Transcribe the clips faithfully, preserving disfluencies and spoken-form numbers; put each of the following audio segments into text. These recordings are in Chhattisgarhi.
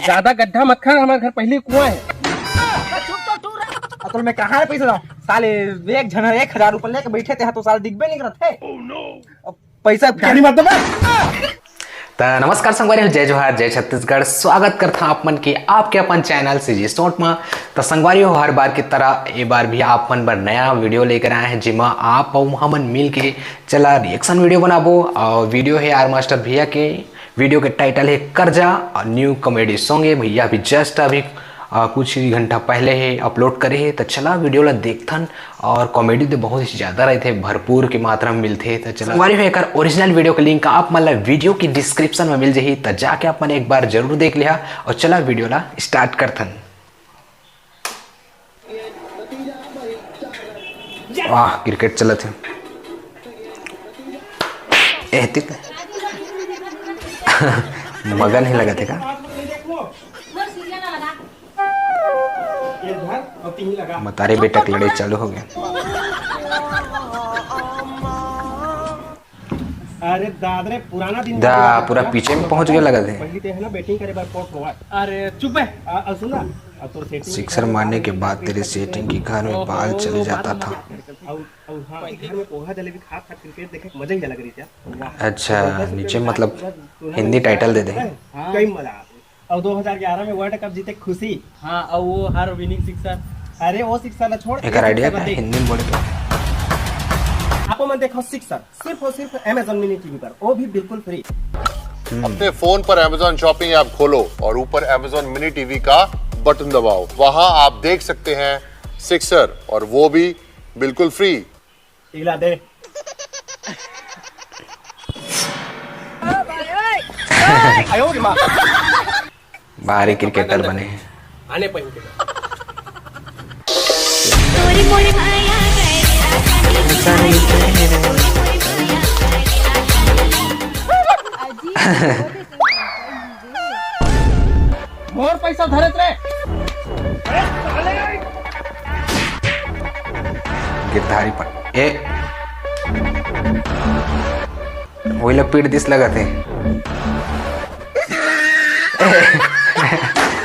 ज्यादा गड्ढा मत खा, हमारे घर पहले कुआं है। अब तो मैं कहाँ ले पैसा लाऊं? साले एक झन एक हजार रुपया लेके बैठे थे, तो साले दिखबे नहीं करत है। अब पैसा गाड़ी मत दबा। त नमस्कार संगवारी हो, जय जोहार, जय छत्तीसगढ़। स्वागत करथन आप मन के आपके अपन चैनल सीजी शॉर्ट म। त संगवारी हो, हर बार की तरह ए बार भी आप मन बर नया वीडियो लेकर आए हैं, जेमा आप अउ हमन मिल के चला रिएक्शन वीडियो बनाबो। और वीडियो है आर मास्टर भैया के, वीडियो के टाइटल है कर्जा और न्यू कॉमेडी सॉन्ग है। भैया अभी जस्ट अभी आ, कुछ ही घंटा पहले ही अपलोड करे हे। त चला वीडियो ला देखथन। और कॉमेडी तो बहुत ही ज्यादा रहिथे, भरपूर की मात्रा में मिलथे। त चला संगवारी हो, एकर ओरिजिनल वीडियो के लिंक आप मन ला वीडियो की डिस्क्रिप्शन में मिल जाही, त जाके आप मन एक बार जरूर देख लिहा। और चला वीडियो ला स्टार्ट करथन। वाह, क्रिकेट चलत हे। एहती मगन ही लगत हे का? मतारे बेटा के लड़ाई चालू हो गया। अरे दाद रे, पुराना दिन दा, याद आ पूरा गया। पीछे में पहुंच गया लगत हे। पहली ते है ना बैटिंग करे बार कोर्ट होवा। अरे चुप है। आ, आ, सुन ना, अब तो सेटिंग सिक्सर मारने के बाद तेरे सेटिंग की घर में बाल चले जाता था। और, और हाँ, घर में पोहा जलेबी खा खा क्रिकेट देखे मजा ही अलग रही था। वाह। अच्छा, जबरदस्त नीचे क्रिकेट मतलब आज पूरा हिंदी टाइटल दे दे। हाँ। कई मजा आ गया। और दो हज़ार ग्यारह में वर्ल्ड कप जीते खुशी। हाँ, और वो हर विनिंग सिक्सर। अरे वो सिक्सर ना छोड़, एकर ये आइडिया सिक्सर क्या ना है? देख। हिंदी में बोले तो। आप मन देखो सिक्सर सिर्फ और सिर्फ Amazon मिनी टीवी पर, वो भी बिल्कुल फ्री। अपने फोन पर Amazon शॉपिंग ऐप खोलो और ऊपर Amazon मिनी टीवी का बटन दबाओ। वहां आप देख सकते हैं सिक्सर, और वो भी बिल्कुल फ्री। इला दे। आयो रे माँ। भारी क्रिकेटर बने हैं। आने पहन के। तोरी मोरी माया गए। मोर पैसा धरत रे। गिरधारी पट ए। वही ला पीट दिस लगत हे।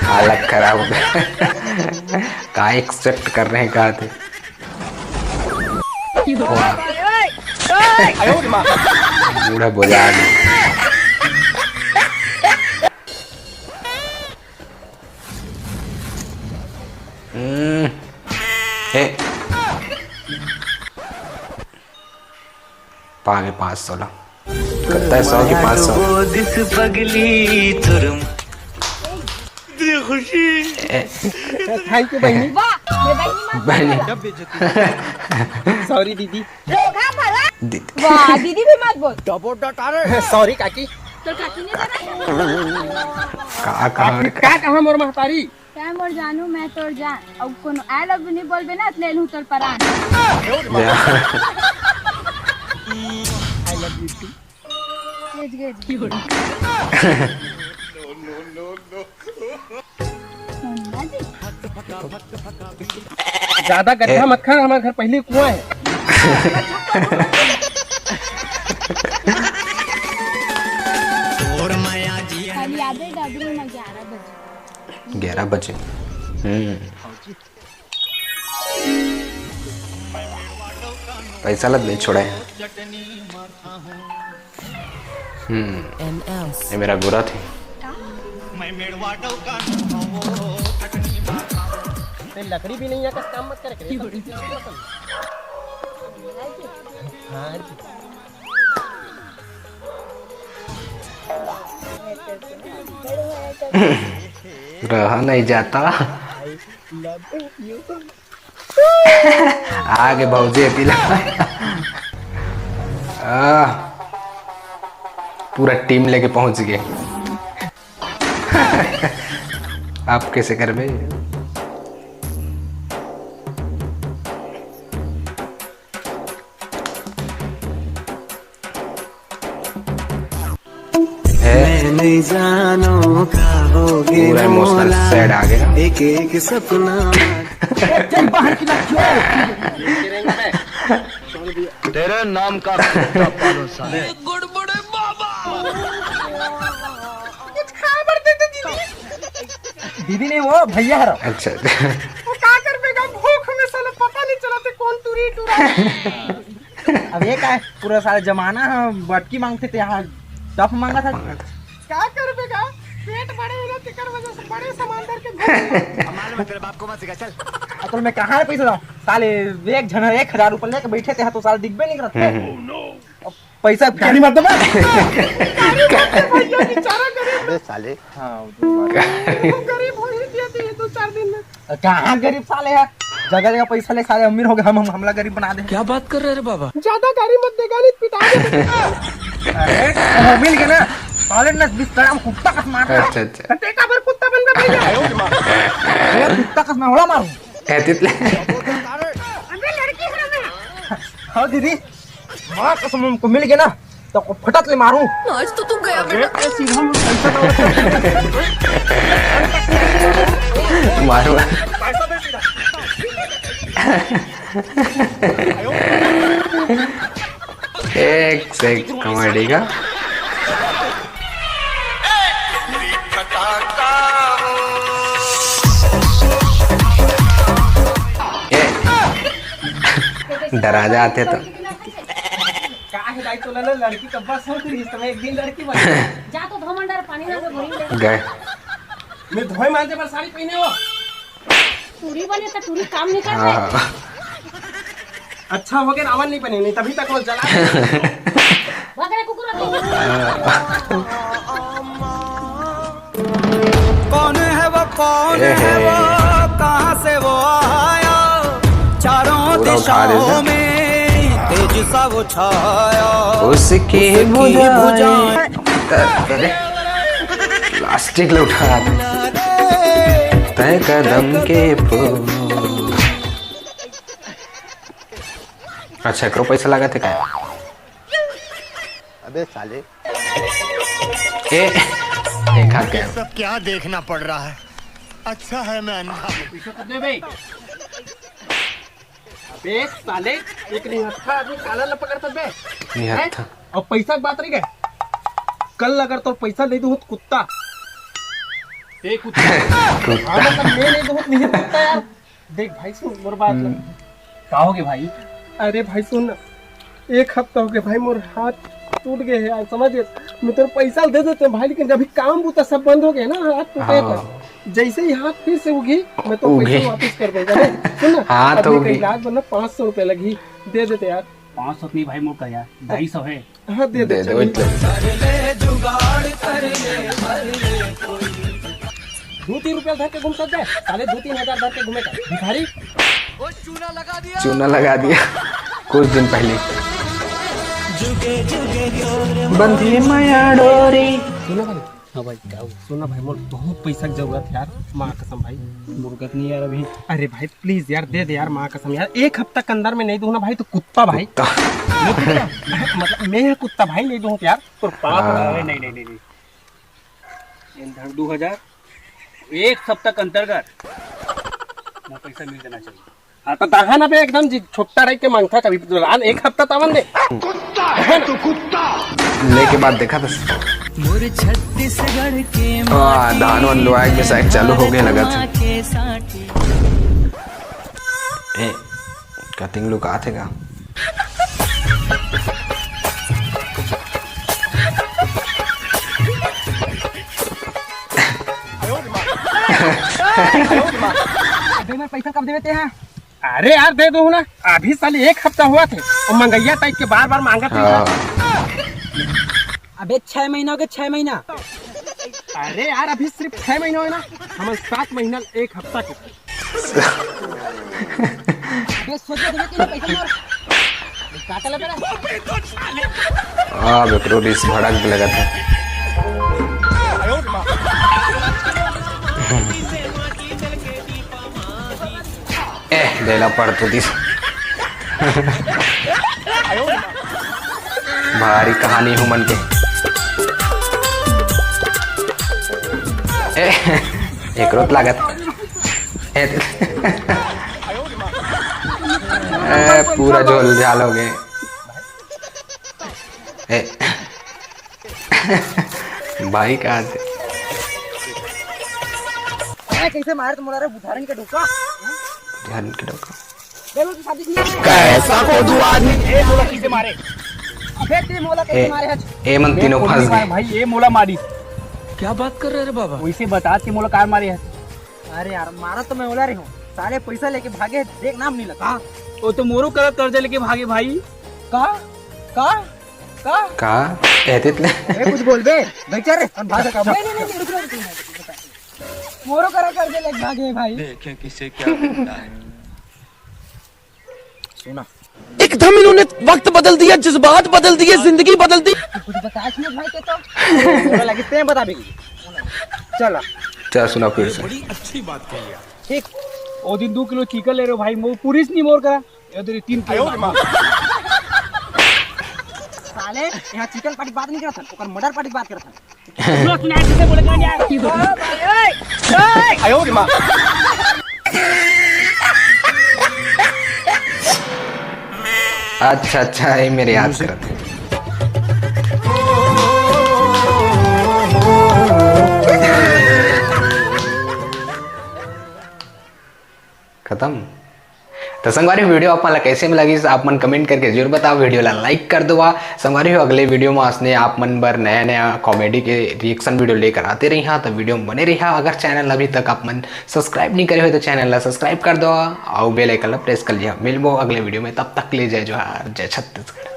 हालत खराब हो गया। का एक्सपेक्ट कर रहे हैं, कहा थे। वाह। बूढ़ा बोला आगे। हम्म। हे। पागे पाँच सौ ला। कत्ता है, सौ की पाँच सौ? ए, थैंक यू बहनी। वाह, मैं बहनी मत बहनी। सॉरी दीदी। दीदी। वाह, दीदी भी मत बोल। सॉरी काकी। तो काकी ने बोला। का कहा? आखिर का कहा मोर महतारी? तैं मोर जानू, मैं तोर जान। अउ कोनो I love you नहीं बोलबे ना, अतले लूँ तोर परान। Gauge, gauge. ज्यादा गड्ढा ए। मत खा, हमारे घर पहले कुआं है। कल याद है डबरी में ग्यारह बजे। ग्यारह बजे। हम्म। पैसा लग नहीं छोड़ा है। हम्म। ये मेरा गोरा थे। ते लकड़ी भी नहीं है, कस काम मत करे, करे। हाँ। रहा नहीं जाता। आगे भौजी अकेला। आह, पूरा टीम लेके पहुंच गए। आप कैसे करबे? है। मैं नहीं जानो का हो गया पूरा इमोशनल मोला। सैड आ गया। एक एक सपना। तेरे नाम का कुत्ता पालो साले। गड़बड़े बाबा। दीदी नहीं, वो भैया हरो। अच्छा। वो का करबे गा, भूख में साला पता नहीं चलत हे कौन टूरी टूरा। अब ये का है, पूरा सारा जमाना ह बटकी मांगथे, ते यहाँ डफ मांगत हे। का करबे गा, पेट बड़े हे ना, तेकर वजह से बड़े सामान धर के घूम। मालूम है, तेरे बाप को मत सिखा, चल। अब तो मैं कहाँ ले पैसा लाऊं? साले एक झन एक हजार रुपया लेके बैठे थे, तो साले दिखबे नहीं करत हे। हम्म। अब पैसा फेंक गाड़ी मार दे बे। गाड़ी मार दे भैया, बेचारा गरीब। अबे साले। हाँ, वो तो बात है। वो गरीब हो ही दिया थे ये दो चार दिन में। कहाँ गरीब साले है? जगह जगह पैसा ले, साले अमीर हो गए, हम, हम हमला गरीब बना दे। क्या बात कर रहे रे बाबा? ज्यादा गाड़ी मत देगा, नहीं पिटा दे। अरे, वो मिल गया ना, साले ने बिस्तर में कुत्ता कस मार रहा है। अच्छा, अच्छा। घंटे का भर कुत्ता बन गया भैया। अरे, कुत्ता कस मैं होला मारूं। कहती ले। अबे लड़की हरामी। हाँ दीदी, माँ कसम, हमको मिल गया ना, तो आपको फटक ले मारूं। आज तो तू गया बेटा। अरे, सीधा मुंह कैसा था? मारो। पैसा दे सीधा। एक से एक कॉमेडी का। ए, डरा जाते तो। का है भाई, तोला ना लड़की का बस हो, फिर इस समय एक दिन लड़की बन। जा तो धो मंडर पानी ना भरी ले। गए। मैं धोए मांजे पर साड़ी पहने हो। टूरी बने तो टूरी काम नहीं कर रहे। हाँ। अच्छा हो गया, रावण नहीं बने, नहीं तभी तक वो जला। भाग रे कुकुर। कौन है वो, कौन है वो, कहाँ से वो आया? चारों दिशाओं में तेज सा वो छाया। उसकी भुजाएं। अरे, प्लास्टिक ले उठा रहा था। तय कदम के पो-, अच्छा, एकरो पैसा लगा थे का? अबे साले। ए, एक हाथ गया। ये सब क्या देखना पड़ रहा है? अच्छा है मैं अंधा हूँ। पीछे कर दे बे। अबे साले, एक निहत्था आदमी काला न पकड़ता बे। निहत्था। हैं? और पैसा की बात रही गए। कल अगर तो पैसा नहीं दूँ तो कुत्ता। ए कुत्ता। कुत्ता। हाँ, मतलब मैं नहीं दूँ तो नहीं कुत्ता यार। देख भाई सुन मोर बात ला। हम्म। का हो गे भाई? अरे भाई सुन ना, एक हफ्ता हो गया भाई, मोर हाथ टूट गए है यार, समझ गए? मैं तोर पैसा दे देते हैं भाई, लेकिन अभी काम बूता सब बंद हो गया ना, हाथ टूटे हाँ। तो जैसे ही हाथ फिर से उगी, मैं तो उगी। पैसा वापस कर दूंगा। नहीं, सुन ना, हाथ अभी उगी। इलाज बनना पाँच सौ रुपया लगी, दे देते यार। पाँच सौ नहीं भाई, मोर का यार, ढाई सौ है। हाँ, दे दे, दे दे, चल। वही तो। दो तीन रुपया धर के घूम सकते हैं, साले दो तीन हजार धर के घूमे का भिखारी। चूना लगा दिया कुछ दिन पहले। बंधे माया डोरी। सुनो भाई। हाँ भाई, क्या हुआ? सुनो भाई, मोर बहुत पैसा की जरूरत है यार, माँ कसम भाई। मुर्गत नहीं यार अभी। अरे भाई, प्लीज यार, दे दे यार, माँ कसम यार, एक हफ्ता के अंदर में नहीं दूँ ना भाई, तो कुत्ता भाई। कुत्ता। नहीं, कुत्ता। मतलब, मैं कुत्ता भाई, नहीं दूँ यार। पर पाप हाँ। है, नहीं, नहीं, नहीं, नहीं। इन धर दो हजार, एक सप्ताह के अंतर्गत ना पैसा मिल जाना चाहिए। हाँ, तो दहा ना बे, एकदम जी, छुट्टा रह के मांगता कभी तो रान एक हफ्ता तावन दे। कुत्ता है तू, कुत्ता। लेके बात देखा था। मोर छत्तीसगढ़ के वाह, धान वान लुआए के साइड चालू हो गए लगा था। ए, कतिंग लुकाथे का? अबे, मैं पैसा कब देवे ते हैं? अरे यार, दे दो ना, अभी साले एक हफ्ता हुआ थे और मंगैया टाइप के बार बार मांगत रही। हाँ। अबे, छह महीना हो गया, छह महीना। अरे यार, अभी सिर्फ छह महीना हुआ ना, हम सात महीना एक हफ्ता के। अबे, सोच के देखो कि पैसा मार। काटा लगा ना। आ, बेकरो इस भड़क लगा था। ए, देला पड़ तो दिस। भारी कहानी हुमन के। ए, एकरो त लागत। ए, ए, पूरा झोल झाल हो गए। ए, भाई कहाँ थे? कैसे मारे तुम बोला रे, बुधारन के डोका। ध्यान के डोका। देखो तो शादी नहीं है। कैसा को दुआ नहीं। ए मोला कैसे मारे? अबे ते मोला कैसे ए, मारे हच? ए मन तीनों फंस गए। भाई, ए मोला मारी। क्या बात कर रहे रे बाबा? वैसे बता के मोला कार मारे हच। अरे यार, मारा तो मैं ओला रही हूँ। साले पैसा लेके भागे, देख नाम नहीं लगा। वो तो मोरो करा कर्जा लेके भागे भाई। का? का? का? का? कहते इतने। ए, कुछ बोल बे। भाई क्या रे? हम भाग का। नहीं, नहीं, नहीं, रुक, रुक, रुक, रुक। मोरो करा कर्जा लेके भागे भाई। देखें किसे क्या मिलता है। सुना। एकदम इन्होंने वक्त बदल दिया, जज्बात बदल दिए, जिंदगी बदल दी। कुछ बता इसने भाई के तो। लगे ते बता भी। चला। चल सुना फिर से। बड़ी अच्छी बात कही यार। ठीक। ओ दिन दो किलो चिकन ले रहे हो भाई, वो पूरी नहीं मोर करा। ये तेरी तीन किलो। साले, यहाँ चिकन पार्टी बात नहीं करता, ओकर मर्डर पार्टी बात करता। सुना, सुना, किसे बोले करेंगे यार? अच्छा, अच्छा, ये मेरे याद करत हे। खत्म। तो संगवारी, video आप मन ला कैसे में लगिस, आप मन comment करके जरूर बताओ। Video ला like कर दो। संगवारी हो, अगले video में असने आप मन बर नया नया comedy के reaction video लेकर आते रही हाँ, तो video में बने रही। अगर channel अभी तक आप मन subscribe नहीं करे हो तो channel ला subscribe कर दो और bell icon ला press कर लिया। मिलबो अगले video में, तब तक के लिए जय जोहार, जय छत्तीसगढ़।